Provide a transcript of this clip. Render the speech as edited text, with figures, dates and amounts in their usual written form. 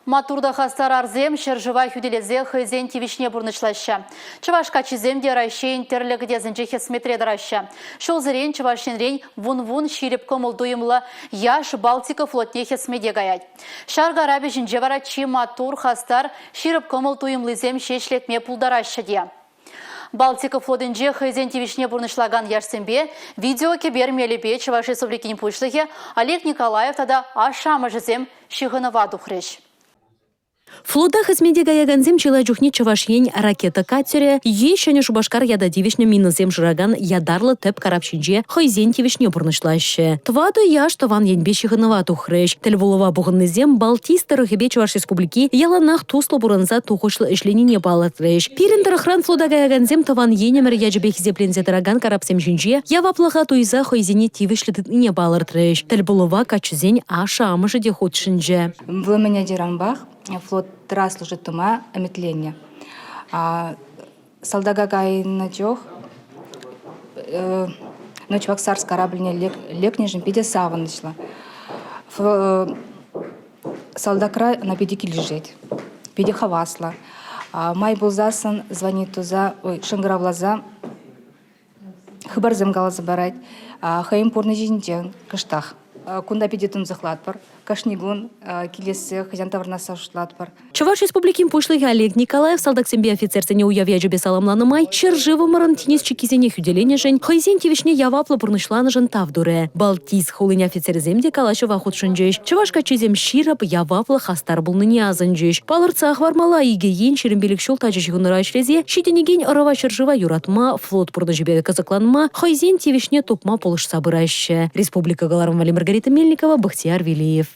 Маттур та хастар арсем ҫӗршыва хӳтӗлесе хӑйсен тивӗҫне пурнӑҫлаҫҫӗ. Чӑваш каччисем те Раҫҫейӗн тӗрлӗ кӗтесӗнче хӗсметре тӑраҫҫӗ. Ҫулсерен Чӑваш Енрен вун-вун ҫирӗп кӑмӑл-туйӑмлӑ яш Балтика флотне хӗсмете каять. Ҫар карапӗ ҫинче вара чи маттур, хастар, ҫирӗп кӑмӑл-туйӑмлисем ҫеҫ лекме пултараҫҫӗ те. Балтика флотӗнче хӑйсен тивӗҫне пурнӑҫлакан яшсемпе видеокӗпер мелӗпе Чӑваш Республикин Пуҫлӑхӗ Олег Николаев тата ашшӗ-амӑшӗсем ҫыхӑнӑва тухрӗҫ. Флота хӗсмете каякансем чылай чухне Чӑваш Ен ракета катерӗ е Ҫӗнӗ Шупашкар ята тивӗҫнӗ минӑсем шыракан ятарлӑ тӗп карап ҫинче хӑйсен тивӗҫне пурнӑҫлаҫҫӗ. Тӑватӑ яш тӑван енпе ҫыхӑнӑва тухрӗҫ. Тӗлпулӑва пухӑннисем Балтийск тӑрӑхӗпе Чӑваш Республики яланах туслӑ пурӑнса тухӑҫлӑ ӗҫленине палӑртрӗҫ. Пирӗн тӑрӑхран флота каякансем тӑван енӗмӗр ячӗпе хисепленсе тӑракан карапсем ҫинче яваплӑха туйса хӑйсене тивӗҫлӗ тытнине палӑртрӗҫ. Тӗлпулӑва каччӑсен ашшӗ-амӑшӗ те хутшӑнчӗ. Вӑл мӗн ачаранпах флотра служить тума ӗмӗтленнӗ. Салтака кайнӑ чух Ночваксарск корабльне лекнӗшӗн питӗ савӑнӑҫлӑ. Салтакра ӑна питӗ килӗшет, питӗ хаваслӑ. Май пулсассӑн звонить туса, ой, шӑнкӑравласа хыпарсем каласа парать. Хӑйӗн пурнӑҫӗнчен кӑштах. Кунта питӗ тунсӑхлатпӑр. Кашни кун килессе, хӑҫан таврӑнасса шутлатпӑр. Чӑваш Республикин Пуҫлӑхӗ Олег Николаев салтаксемпе офицерсене уяв ячӗпе саламланӑ май ҫӗршывӑмӑрӑн тинӗс чиккисене хӳтӗленӗшӗн, хӑйсен тивӗҫне яваплӑ пурнӑҫланӑшӑн тав турӗ. Балтийск хулин офицерӗсем те калаҫӑва хутшӑнчӗҫ. Чӑваш каччисем ҫирӗп, яваплӑ, хастар пулнине асӑнчӗҫ. Палӑртса хӑвармалла, икӗ ен 25 ҫул тачӑ ҫыхӑнура ӗҫлесе ҫитӗнекен ӑрӑва ҫӗршыва юратма, флот пурнӑҫӗпе кӑсӑкланма, хӑйсен тивӗҫне тупма пулӑшса пыраҫҫӗ. Республика кӑларӑм валли Маргарита Мельникова, Бахтияр Велиев.